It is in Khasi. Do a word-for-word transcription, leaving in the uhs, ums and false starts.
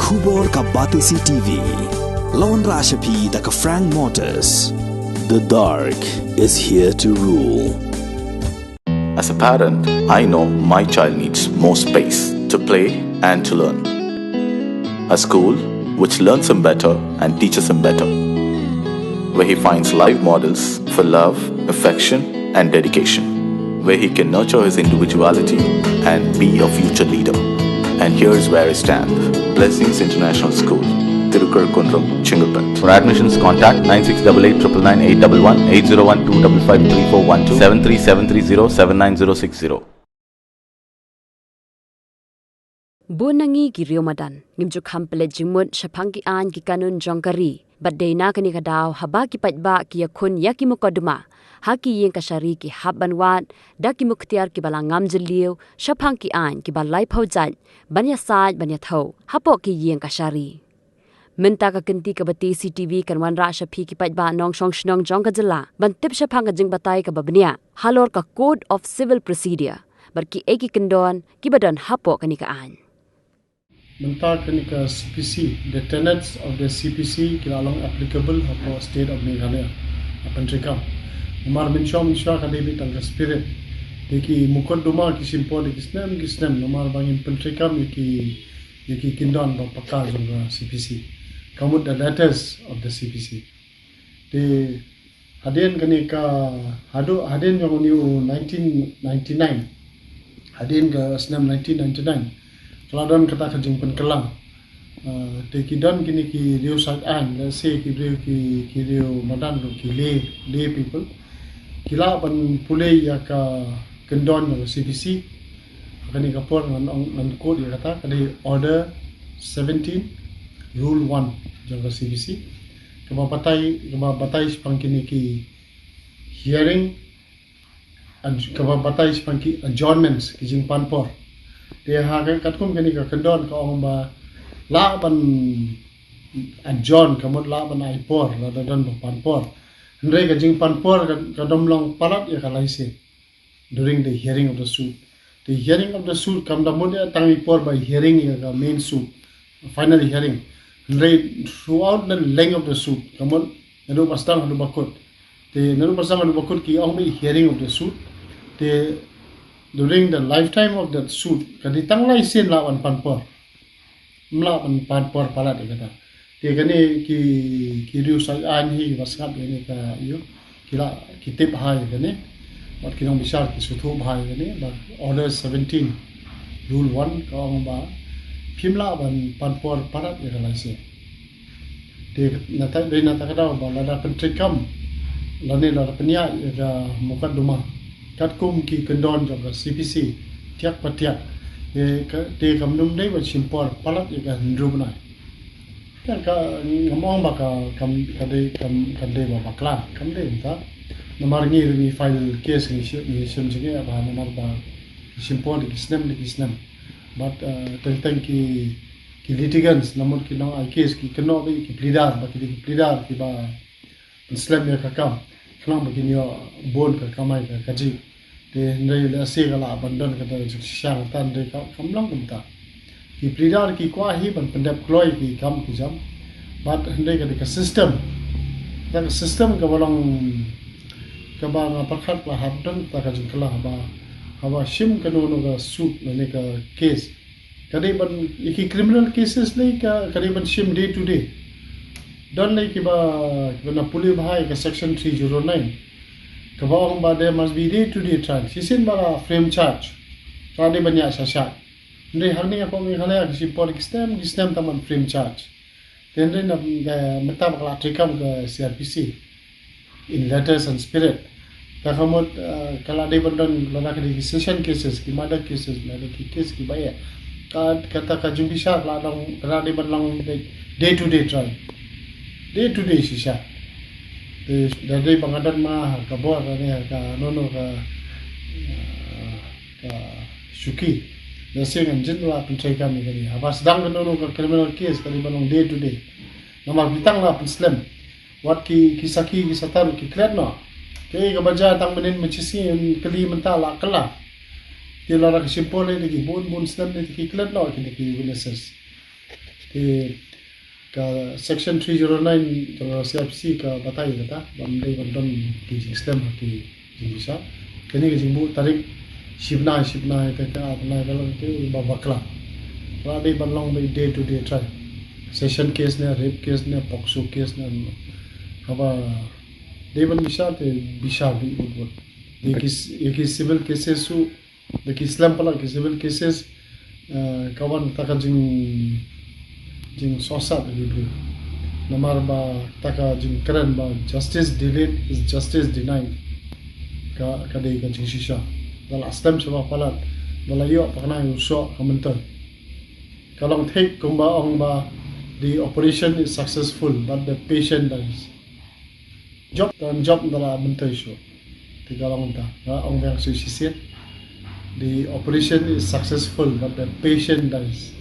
Khubor ka Batesi T V. Lawan Rashapi da ka Frank Motors. The dark is here to rule. As a parent, I know my child needs more space to play and to learn. A school which learns him better and teaches him better, where he finds live models for love, affection, and dedication, where he can nurture his individuality and be a future leader. And here's where I stand. Blessings International School, Tirukkunnam, Chengalpet. For admissions, contact nine six double eight triple nine eight double one, eight zero one two double five three four one two, seven three seven three zero seven nine zero six zero. Bun na ngi ki riewmadan ngim ju kham pynleit jingmut shaphang ki aiñ ki kanun jong ka ri. Bad dei na kane ka daw haba ki paidbah ki ïakhun ïa ki mukotduma ha ki ïing kashari ki hap ban wad da ki muktiar kiba la ngam jylliew shaphang ki aiñ kiba laiphew jait ban ïasaid ban ïathew hapoh ki ïing kashari. Mynta ka kynti ka Batesi T V kan wanrah sha phi ki paidbah nongshong shnong jong ka jylla ban tip shaphang ka jingbatai kaba bniah halor ka Code of Civil Procedure bad kiei ki kyndon kiba don hapoh kane ka aiñ. Mynta kane ka C P C, the tenets of the C P C ki la long applicable hapoh State of Meghalaya. Pyntrei kam, namar mynshuwa mynshuwa ka dei beit tang ka spirit. Te ki mukotduma ki shim por da ki snem ki snem namar ba ngin pyntrei kam ïa ki ïa ki kyndon ba paka jong ka C P C. Ka mut the letters of the C P C. Te hadien kane ka, haduh hadien jong une u nineteen ninety-nine, hadien ka snem nineteen ninety-nine, ka la don kata ka jingpynkylla. Ah, te ki don kine ki riew said aiñ, lehse ki riew ki, ki riewmadan ruh, ki lay, lay people, ki lah ban pule ïa ka kyndon jong ka C P C. Kane ka por ngan ong, ngan quote ïa kata, ka dei Order seventeen, Rule one jong ka C P C, kaba batai, kaba batai shaphang kine ki hearing, adj-, kaba batai shaphang ki adjournments, ki jingpan por. Te ha ka, katkum kane ka kyndon ka ong ba lah ban adjourn, ka mut lah ban ai por lada don ba pan por. Hynrei ka jingpan por ka, ka dom long palat ïa ka lai sien during the hearing of the suit. The hearing of the suit kam da mut ïa tang i por ba hearing ïa ka main suit, final hearing. Hynrei throughout the length of the suit, ka mut naduh ba sdang haduh ba kut. Te naduh ba sdang haduh ba kut ki ong ba hearing of the suit. Te during the lifetime of that suit, ka dei tang lai sien lah ban pan por. Ym lah ban pan por palat ïa kata. Te kane ki, ki riew said aiñ hi ba sngap ïa kane ka ïoh, ki lah ki tip bha ïa kane. Bad ki nongbishar ki sngewthuh bha ïa kane ba Order seventeen, Rule one ka ong ba phim lah ban pan por palat ïa ka lai sien. Te nata, dei nata ka daw ba lada pyntreikam lane lada pynïaid ïa ka mukotduma katkum ki kyndon jong ka C P C tiak pa tiak, te ka, te kam dum dei ban shim por palat ïa ka hynriew bnai. Ka, ka, ngam ong ba ka, kam, ka dei, kam, kam dei ba bakla, kam dei mynta. Namar ngi, ngi file case, ngi shim, ngi shim jingeh ba namar ba shim por da ki snem, da ki snem. Bad, eh, teng teng ki, ki litigants, namar ki nong ai case, ki kynnoh ba ki pleader, ba ki dei ki pleader kiba slem ïa ka kam khnang ba kin ïoh bun ka kamai ka kajih. Te hynrei lehse ka lah ban don kata ka jingshisha, hynrei ka, kam long kumta. Ki pleader ki kwah hi ban pyndep kloi ki kam ki jam. Bad hynrei ka dei ka system, ka dei ka system kaba long, kaba nga pyrkhat la hap don kata ka jingkylla ba, haba shim kano kano ka suit lane ka case, ka dei ban, ïa ki criminal cases lei ka, ka dei ban shim day to day. Don lei kiba, kiba na pule bha ïa ka section three zero nine, kaba ong ba there must be day to day trial. Shisien ba la frame charge, ka dei ban ïa sha sha. Hynrei hangne hapoh Meghalaya ka shim por ki snem ki snem tang ban frame charge. Te hynrei na, eh, mynta ba ka la treikam ka C R P C in letters and spirit, ka, ka mut, eh, ka la dei ban don, lada ka dei ki session cases, ki murder cases, lada ki case kiba eh, ka, kata ka jingbishar ka la dang, ka la dei ban long day, day to day trial, day to day shisha. Te da dei ba nga don ma ha ka bor ne ha kano kano ka, eh, ka shuki, lehse ngan jin la pyntreikam ïa kane. Haba sdang kano kano ka criminal case ka dei ban long day to day. Namar ki tang la pynslem. Wat ki, ki sakhi ki satar ki klet noh. Kaei kaba jia tang mynnin mynshisngi, kylli mynta la kylla. Te lada ka shim por lei te ki bun bun snem lei te ki klet noh kine ki witnesses. Te ka section three zero nine jong ka C R P C ka batai kata ba ym dei ban don ki jingslem ha ki jingbishar. Kane ka jingbuh tarik shi bnai, shi bnai te te ar bnai ka long te ba bakla. Ba dei ban long ba day to day trial. Session case ne, rape case ne, POCSO case ne, haba dei ban bishar te bishar beit beit beit. Ïa ki, ïa ki civil cases ruh, da ki slem palat ki civil cases, eh, ka wan kata ka jing, jingsohsat ïa ki briew. Namar ba kata ka jingkren ba justice delayed is justice denied. Ka, ka dei ka jingshisha. Da la slem shabar palat, da la ïoh pakna ïa u soh ka myntoi. Ka long thik kumba ong ba, "The operation is successful, but the patient dies." Jop, tang jop da la myntoi shuh. Te ka long ta, nga ong biang shuh shisien. "The operation is successful, but the patient dies."